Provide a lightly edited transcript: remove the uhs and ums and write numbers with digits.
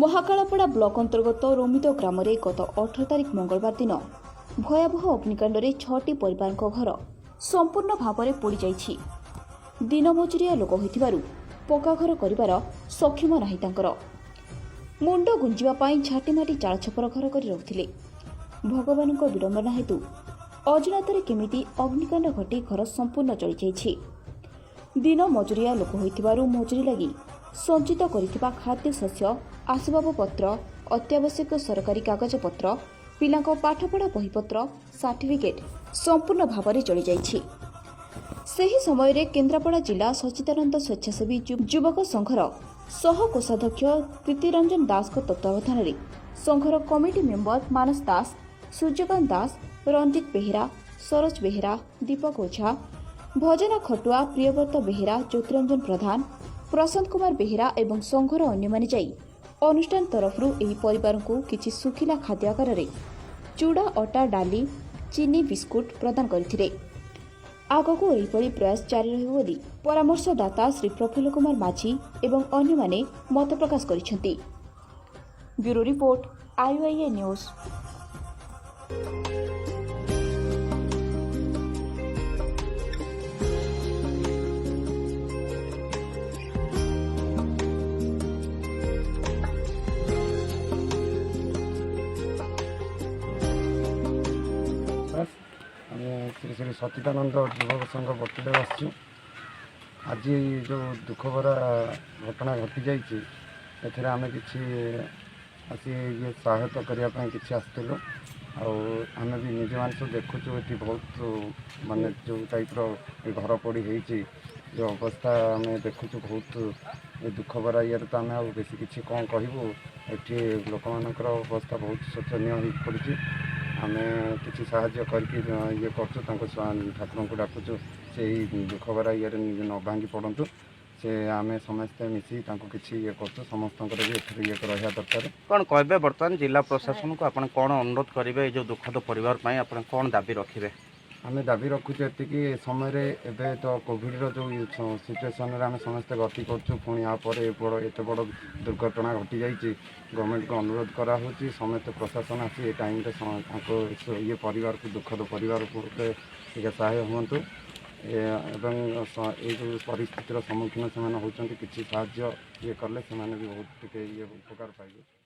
Mahakalapada block ଅନ୍ତର୍ଗତ ରୋମିତ ଗ୍ରାମରେ ଗତ 18 ତାରିଖ ମଙ୍ଗଳବାର ଦିନ ଭୟାବହ ଅଗ୍ନିକାଣ୍ଡରେ 6ଟି ପରିବାରଙ୍କ ଘର ସମ୍ପୂର୍ଣ୍ଣ ଭାବରେ ପୋଡ଼ିଯାଇଛି। ଦିନ ମଜୁରିଆ ଲୋକ ହୋଇଥିବାରୁ ପକ୍କା ଘର କରିବାର ସକ୍ଷମ ନାହିଁ ତାଙ୍କର। ମୁଣ୍ଡ ଗୁଞ୍ଜିବା ପାଇଁ ଝାଟିମାଟି ଚାଳଛପର ଘର କରି ରହୁଥିଲେ। ଭଗବାନଙ୍କ ବିଡ଼ମ୍ବନା ହେତୁ ଅଜାଣତରେ କେମିତି ଅଗ୍ନିକାଣ୍ଡ ଘଟି ଘର ସମ୍ପୂର୍ଣ୍ଣ ଜଳିଯାଇଛି। ଦିନ ମଜୁରିଆ ଲୋକ ହୋଇଥିବାରୁ ମଜୁରୀ ଲାଗି ସଞ୍ଚିତ କରିଥିବା ଖାଦ୍ୟଶସ୍ୟ, ଆସବାବପତ୍ର, ଅତ୍ୟାବଶ୍ୟକ ସରକାରୀ କାଗଜପତ୍ର, ପିଲାଙ୍କ ପାଠପଢ଼ା ବହିପତ୍ର, ସାର୍ଟିଫିକେଟ୍ ସମ୍ପୂର୍ଣ୍ଣ ଭାବରେ ଜଳିଯାଇଛି। ସେହି ସମୟରେ କେନ୍ଦ୍ରାପଡ଼ା ଜିଲ୍ଲା ସଚ୍ଚିଦାନନ୍ଦ ସ୍ୱେଚ୍ଛାସେବୀ ଯୁବକ ସଂଘର ସହ କୋଷାଧ୍ୟକ୍ଷ ପ୍ରୀତିରଞ୍ଜନ ଦାସଙ୍କ ତତ୍ତ୍ୱାବଧାନରେ ସଂଘର କମିଟି ମେମ୍ବର ମାନସ ଦାସ, ସୂର୍ଯ୍ୟକାନ୍ତ ଦାସ, ରଞ୍ଜିତ ବେହେରା, ସରୋଜ ବେହେରା, ଦୀପକ ଓଝା, ଭଜନ ଖଟୁଆ, ପ୍ରିୟବ୍ରତ ବେହେରା, ଜ୍ୟୋତିରଞ୍ଜନ ପ୍ରଧାନ, ପ୍ରଶାନ୍ତ କୁମାର ବେହେରା ଏବଂ ସଂଘର ଅନ୍ୟମାନେ ଯାଇ ଅନୁଷ୍ଠାନ ତରଫରୁ ଏହି ପରିବାରଙ୍କୁ କିଛି ଶୁଖିଲା ଖାଦ୍ୟ ଆକାରରେ ଚୁଡ଼ା, ଅଟା, ଡାଲି, ଚିନି, ବିସ୍କୁଟ ପ୍ରଦାନ କରିଥିଲେ। ଆଗକୁ ଏହିଭଳି ପ୍ରୟାସ ଜାରି ରହିବ ବୋଲି ପରାମର୍ଶଦାତା ଶ୍ରୀ ପ୍ରଫୁଲ୍ଲ କୁମାର ମାଝୀ ଏବଂ ଅନ୍ୟମାନେ ମତ ପ୍ରକାଶ କରିଛନ୍ତି। Bureau report, IYA news. Das. ଆମେ ଶ୍ରୀ ଶ୍ରୀ ସଚ୍ଚିଦାନନ୍ଦ ଯୁବକ ସଂଘ ବଟିରେ ଆସିଛୁ। ଆଜି ଯେଉଁ ଦୁଃଖଭରା ଘଟଣା ଘଟିଯାଇଛି, ଏଥିରେ ଆମେ କିଛି ଆସି ଇଏ ସହାୟତା କରିବା ପାଇଁ କିଛି ଆସିଥିଲୁ। ଆଉ ଆମେ ବି ନିଜେମାନେ ସବୁ ଦେଖୁଛୁ, ଏଠି ବହୁତ ମାନେ ଯେଉଁ ଟାଇପ୍ର ଏ ଘର ପୋଡ଼ି ହେଇଛି, ଯେଉଁ ଅବସ୍ଥା ଆମେ ଦେଖୁଛୁ, ବହୁତ ଏ ଦୁଃଖଭରା ଇଏରେ ତ ଆମେ ଆଉ ବେଶୀ କିଛି କ'ଣ କହିବୁ? ଏଠି ଲୋକମାନଙ୍କର ଅବସ୍ଥା ବହୁତ ଶୋଚନୀୟ ହେଇପଡ଼ିଛି। ଆମେ କିଛି ସାହାଯ୍ୟ କରିକି ଇଏ କରୁଛୁ। ତାଙ୍କୁ ଠାକୁରଙ୍କୁ ଡାକୁଛୁ, ସେଇ ଦୁଃଖଭରା ଇଏରେ ନ ଭାଙ୍ଗି ପଡ଼ନ୍ତୁ ସେ। ଆମେ ସମସ୍ତେ ମିଶି ତାଙ୍କୁ କିଛି ଇଏ କରୁଛୁ। ସମସ୍ତଙ୍କର ବି ଏଥିରେ ଇଏ ରହିବା ଦରକାର। କ'ଣ କହିବେ ବର୍ତ୍ତମାନ ଜିଲ୍ଲା ପ୍ରଶାସନକୁ? ଆପଣ କ'ଣ ଅନୁରୋଧ କରିବେ? ଏଇ ଯେଉଁ ଦୁଃଖଦ ପରିବାର ପାଇଁ ଆପଣ କ'ଣ ଦାବି ରଖିବେ? ଆମେ ଦାବି ରଖୁଛୁ ଏତିକି, ଏ ସମୟରେ ଏବେ ତ କୋଭିଡ଼ର ଯେଉଁ ସିଚୁଏସନରେ ଆମେ ସମସ୍ତେ ଗତି କରୁଛୁ, ପୁଣି ଆ ପରେ ଏ ବଡ଼ ଏତେ ବଡ଼ ଦୁର୍ଘଟଣା ଘଟିଯାଇଛି। ଗଭର୍ଣ୍ଣମେଣ୍ଟକୁ ଅନୁରୋଧ କରାହେଉଛି, ସମସ୍ତେ ପ୍ରଶାସନ ଆସି ଏ ଟାଇମ୍ରେ ତାଙ୍କ ଇଏ ପରିବାରକୁ, ଦୁଃଖଦ ପରିବାରକୁ ଉପରେ ଟିକେ ସହାୟ ହୁଅନ୍ତୁ ଏବଂ ଏଇ ଯେଉଁ ପରିସ୍ଥିତିର ସମ୍ମୁଖୀନ ସେମାନେ ହେଉଛନ୍ତି, କିଛି ସାହାଯ୍ୟ ଇଏ କଲେ ସେମାନେ ବି ବହୁତ ଟିକେ ଇଏ ଉପକାର ପାଇବେ।